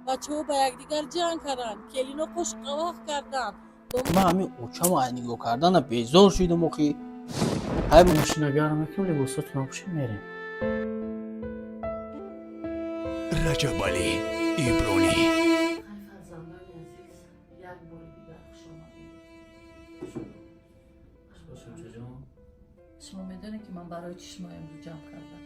Бачаҳо ба якдигар ҷанг карданд, келино қошуққавақ карданд. Ман ҳамин очама ай нигоҳ кардана безор шидам охи. Ҳай. Мошина гарм мекунем, либосотонро пӯшем, мерем. Раҷабалӣ Иброҳим. Фарзандони азиз, як бори дигар хушомадед. Шумо медонед, ки ман барои чӣ шумо имрӯз ҷамъ кардам?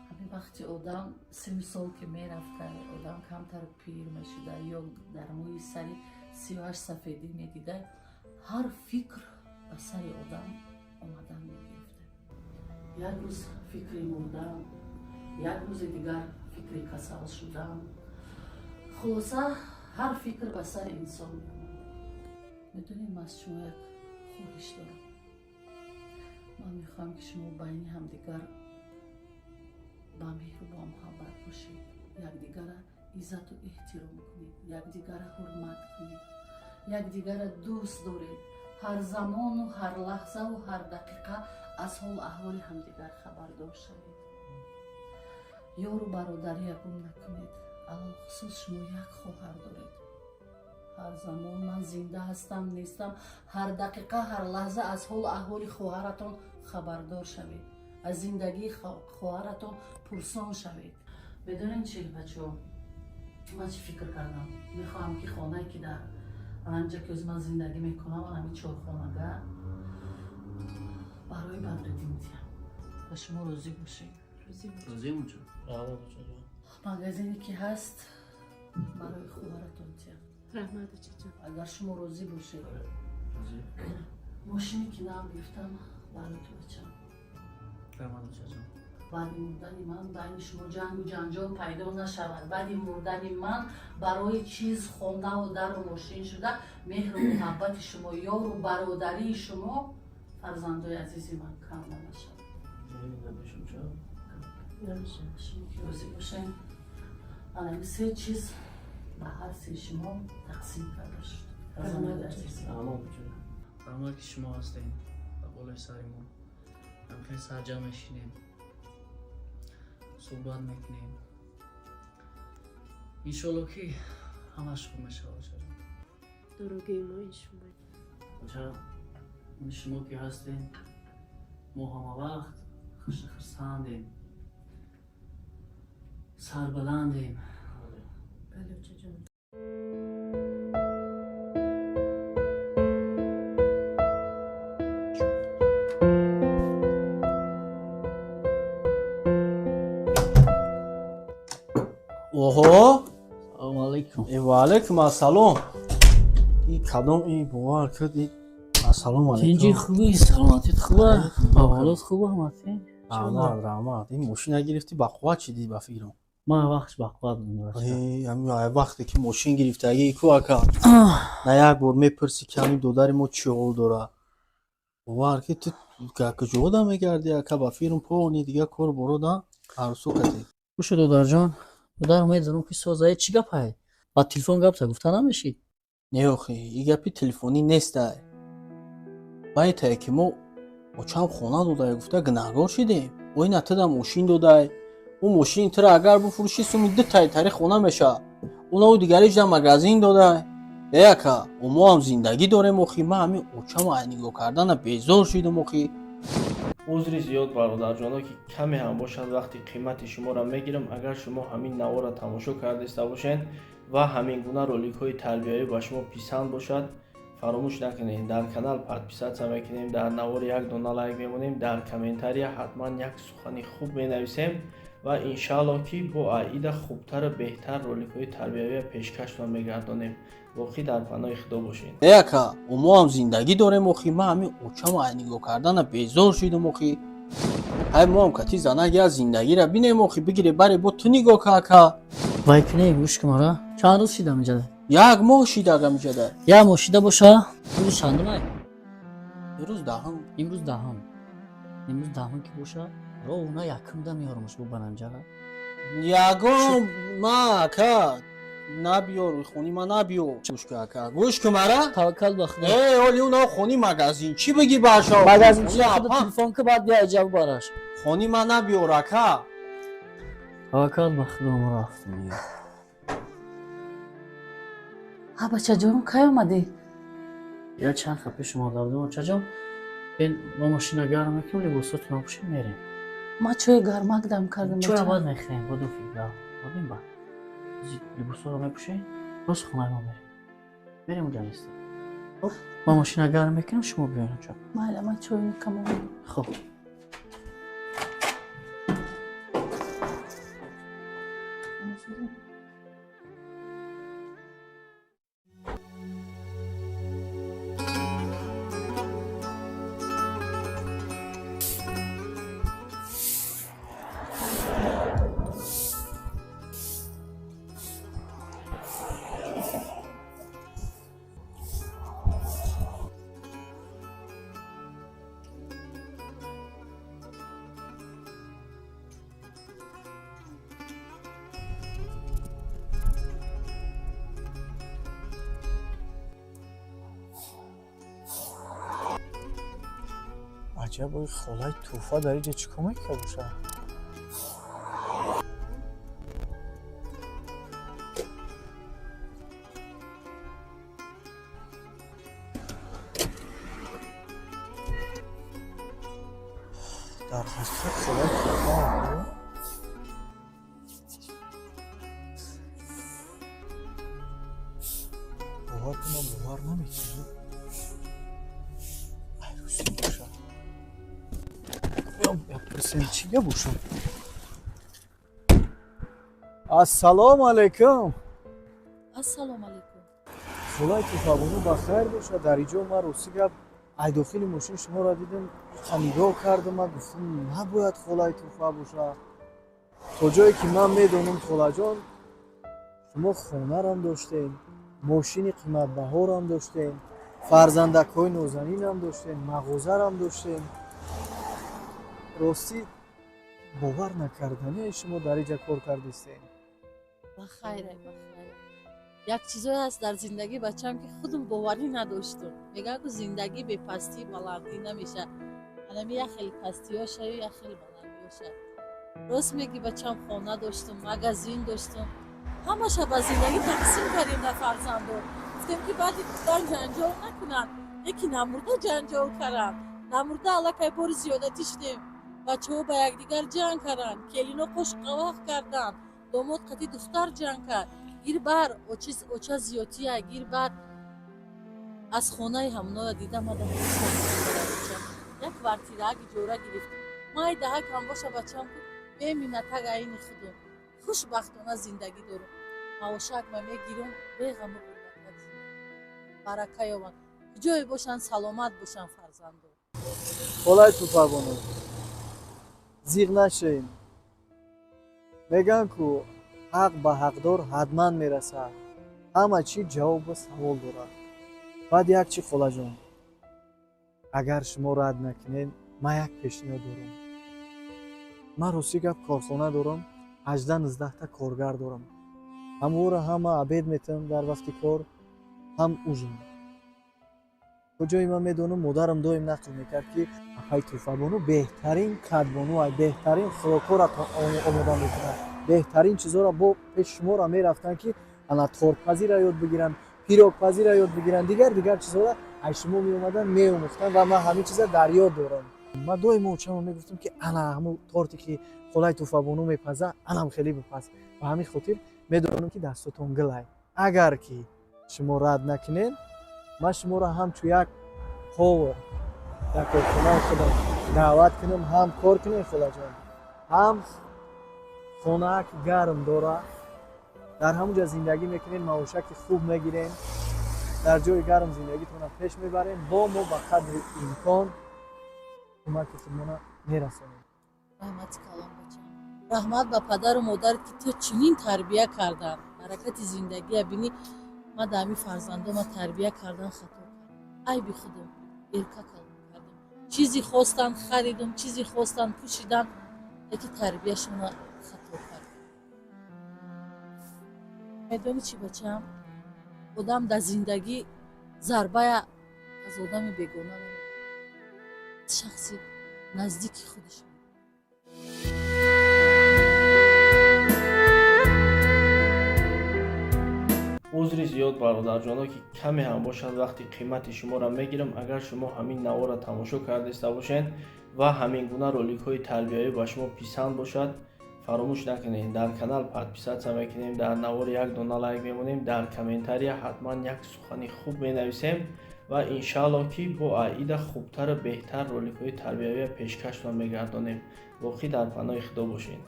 Ҳамин вақти одам синну сол ки мерафта, одам камтар пир мешуда ё дар мӯи сари 38 сафедӣ медида, ҳар фикр ба сари одам омадан мегирифта. Як рӯз фикри мурдан, як рӯзи дигар фикри касал шудан, хулоса, ҳар фикр ба сари инсон меомад. Медонед, ман аз шумо як хоҳиш дорам. Ман мехоҳам, ки шумо байни ҳамдигар ба меҳру бо муҳаббат бошед, якдигара иззату эҳтиром кунед, якдигара ҳурмат кунед, якдигара дӯст доред, ҳар замону ҳар лаҳзаву ҳар дақиқа аз ҳолу аҳволи ҳамдигар хабардор шавед, ёру бародария гум накунед. Алалхусус шумо як хоҳар доред. Ҳар замон ман зинда ҳастам, нестам, ҳар дақиқа, ҳар лаҳза аз ҳолу аҳволи хоҳаратон хабардор шавед, аз зиндагии хоҳаратон пурсон шавед. Медонед чи, бачаҳо, ман чӣ фикр кардам? Мехоҳам, ки хонае, ки дар анҷа, ки ман зиндагӣ мекунам, ҳамин чорхонага барои Бадриддин диҳам. Ба шумо розӣ бошед? Магазине, ки ҳаст, барои хоҳаратон диҳам. Раҳмат, очаҷон. Агар шумо розӣ бошед, мошине, ки нав гирифтам, барои ту, бачам. Баъди мурдани ман байни шумо ҷангу ҷанҷол пайдо нашавад. Баъди мурдани ман барои чиз, хонаву дару мошин шуда, меҳру муҳаббати шумо, ёру бародарии шумо, фарзандои азизи ман, кам намашавад. Шумо ки розӣ бошед, ана се чиз ба ҳар сеи шумо тақсим карда шуд, фарзандои азиз. Раҳмат, ки шумо ҳастед ба болои сари мо. Ҳамхел сарҷам мешинем, суҳбат мекунем. Иншоалло, ки ҳамаш хуб мешавад, очаҷон. Дорогии мо ин шумо. Оча, шумо ки ҳастем, мо ҳама вақт хурсандем, сарбаландем. Бале, очаҷон. Оҳо! Салому алайкум. Э, ваалайкум ассалом. И кадом и бовар кад и ассалому Тинҷи, алайкум. Хуби, саломатит хуба, аҳволот хуба, ҳаматин? Раҳмат, раҳмат. Ин мошина гирифтӣ, ба қувват шидӣ, ба фикрам. Ман вақтш бақувват будам. Э, ҳамин ай вақте ки мошин гирифтагӣ ку, ака, на як бор мепурсӣ, ки ҳамин додари мо чӣ ҳол дора. Бовар ки ту куҷода мегардӣ, ака, ба фирм пони дига кор борода арӯсо кардӣ. Гӯшо, додарҷон, додар, медонам, ки созае. Чӣ гапае? Ба телефон гап за гуфта намешид? Не охи, и гапи телефонӣ нестай. Байтае, ки мо очам хона додай гуфта гунаҳгор шидем. Оина туда мошин додай. Ӯ мошини тура агар буфурӯшӣ, суми дутаи тари хона мешавад. Уна дигариш дар магазин додай. Э, ака, мо ҳам зиндагӣ дорем охи. Ман ҳамин очама ай нигоҳ кардана безор шидам охи. Узри зиёд, бародарҷоно, ки каме ҳам бошад вақти қимати шуморо мегирам. Агар шумо ҳамин наворро тамошо кардаиста бошед ва ҳамин гуна роликҳои тарбиявӣ ба шумо писанд бошад, фаромӯш накунед, дар канал подписаться мекунем, дар навор як дона лайк мемонем, дар комментария ҳатман як сухани хуб менависем ва иншаалло, ки бо аида хубтару беҳтар роликҳои тарбиявиро пешкаштон мегардонем. Боқӣ дар паноҳи Худо бошед. Э, ака, мо ҳам зиндагӣ дорем охи. Ман ҳамин очама ай нигоҳ кардана безор шидам охи. Ҳай, мо ҳам кати занак як зиндагира бинем охи. Бигире, баре бо ту нигоҳ ка, ака. Вай кунем, гӯш кун мара. Чанд рӯз шидам инҷа? Як моҳ шида ҳамиҷада. Як моҳ шида боша. Рӯзи чандумай? Имрӯз 10-ум. Имрӯз 10-ум. Имрӯз 10-ум ки боша, ровна якумда меёрамаш бо бананҷара. Ягон ма, ака, набиёр, хони ма набиёр. Гӯш ку, ака, гӯш ку мара. Таваккал ба Худо. Э, оли уна хони магазин чӣ бигӣ баша? Магазин чи? Худо, телефон ки, баъд бия иҷа бараш. Хони ма набиёр, ака. Таваккал ба Худо, мо рафтем. Ҳа, бачаҷон, кай омадӣ? Я чанд ха пеш омада будем, очаҷон. Бен, мо мошина гарм мекунем, либосотонро пӯшем, мерем. Ма чои гармак дам кардам. Чоя баъд мехӯрем, боду фикра. Бодем ба. Либосҳоро мепӯшем, рост хонаи мо мерем. Мерем, уҷа нестем. Хоб, ма мошина гарм мекунем, шумо биёед оча. Майла, ман чой мекамам. Хоб. Аҷаб, ои холаи Тӯҳфа дар инҷа чӣ кор мекард бошад? Дар ҳақиқат холаи Тӯҳфа бовар кунам, бовар намекунам. Айрӯси бошад. Пурсем, чӣ гап бошад? Ассалому алайкум. Ассалому алайкум. Холаи Тӯҳфабону, ба хайр бошад. Дар инҷо ман, рости гап, ай дохили мошин шуморо дидам, нигоҳ кардам, ман гуфтам, набояд холаи Тӯҳфа бошад. То ҷое ки ман медонам, холаҷон, шумо хонарам доштем, мошини қиматбаҳорам доштем, фарзандакҳои нозанинам доштем, мағозарам доштем. Ростӣ, бовар накардание, шумо дар инҷа кор кардистем. Ба хайре, ба хайре. Як чизое ҳаст дар зиндагӣ, бачаам, ки худам боварӣ надоштум. Мегӯянд, ку зиндагӣ бепастӣ баландӣ намешавад. Анами як хеле пастиҳошаю як хеле баландиҳоша. Рост мегӣ, бачаам, хона доштум, магазин доштум, ҳамаша ба зиндагӣ тақсим кардем дар фарзандо. Гуфтем, ки баъди кудан ҷанҷол накунанд, яки намурда ҷанҷол карданд. Намурда аллакай бори зиёдатӣ шудем. Бачаҳо ба якдигар ҷанг карданд, келино қошқавақ карданд, домод қати духтар ҷанг кард. Гир бар оча зиёдтия, гир бар аз хонаи ҳамноя дида мада. Як квартираак иҷора гирифтем. Май даҳак ҳам боша, бачаам, ку беминнатак айни худум хушбахтона зиндагӣ дорум. Маошак ма мегирум, беғаму ғурбатак барака ёбанд. Куҷое бошанд, саломат бошанд фарзандо. Холаи Тӯҳфабону, зиғ нашем. Мегӯянд, ку ҳақ ба ҳақдор ҳатман мерасад. Ҳама чӣ ҷавобу савол дорад. Баъд як чӣ, холаҷон, агар шумо рад накунед, ман як пешниҳод дорам. Ман, ростӣ гап, корхона дорам, 18-19та коргар дорам. Ҳамвора ҳама обед метавам дар вақти кор, ҳам ужин. То ҷое ман медонам, модарам доим нақл мекард, ки апаи Тӯҳфабону беҳтарин кадбону, беҳтарин хӯрокҳоро омода мекунад, беҳтарин чизҳоро. Бо пеши шуморо мерафтанд, ки ана тортпазиро ёд бигиранд, пирогпазиро ёд бигиранд, дигар дигар чизҳоро аз шумо меомаданд, меомӯхтанд, ва ман ҳамин чиза дар ёд дорам. Ман доимо очамо мегуфтам, ки ана ҳамун торте, ки холаи Тӯҳфабону мепаза, анам хеле бипаз. Ба ҳамин хотир медонам, ки дастотон гилай. Агар ки шумо рад накунед, ман шуморо ҳамчун як повар дар корхонаи худам даъват кунам, ҳам кор кунем, холаҷон, ҳам хонаак гарм дора, дар ҳамун ҷо зиндагӣ мекунем, маошаки хуб мегирем, дар ҷои гарм зиндагитонро пеш мебарем. Бо мо ба қадри имкон кӯмаки худмона мерасонем. Раҳмати калон, бачам. Раҳмат ба падару модар, ки ту чунин тарбия карданд. Баракати зиндагия бинӣ. Ман дар ҳамин фарзандома тарбия кардан хато кардам, айби худум, эрка калон кардам. Чизи хостанд, харидум, чизи хостанд, пӯшидам, леки тарбияшонро хато кардам. Медонӣ чӣ, бачам, одам дар зиндагӣ зарбая аз одами бегона намегирад, шахси наздики худаш. Узри зиёд, бародарҷоно, ки каме ҳам бошад вақти қимати шуморо мегирам. Агар шумо ҳамин наворро тамошо кардаиста бошед ва ҳамин гуна роликҳои тарбиявӣ ба шумо писанд бошад, фаромӯш накунед, дар канал подписаться мекунем, дар навор як дона лайк мемонем, дар комментария ҳатман як сухани хуб менависем ва иншааллоҳ, ки бо аида хубтару беҳтар роликҳои тарбиявия пешкаштон мегардонем. Боқӣ дар паноҳи Худо бошед.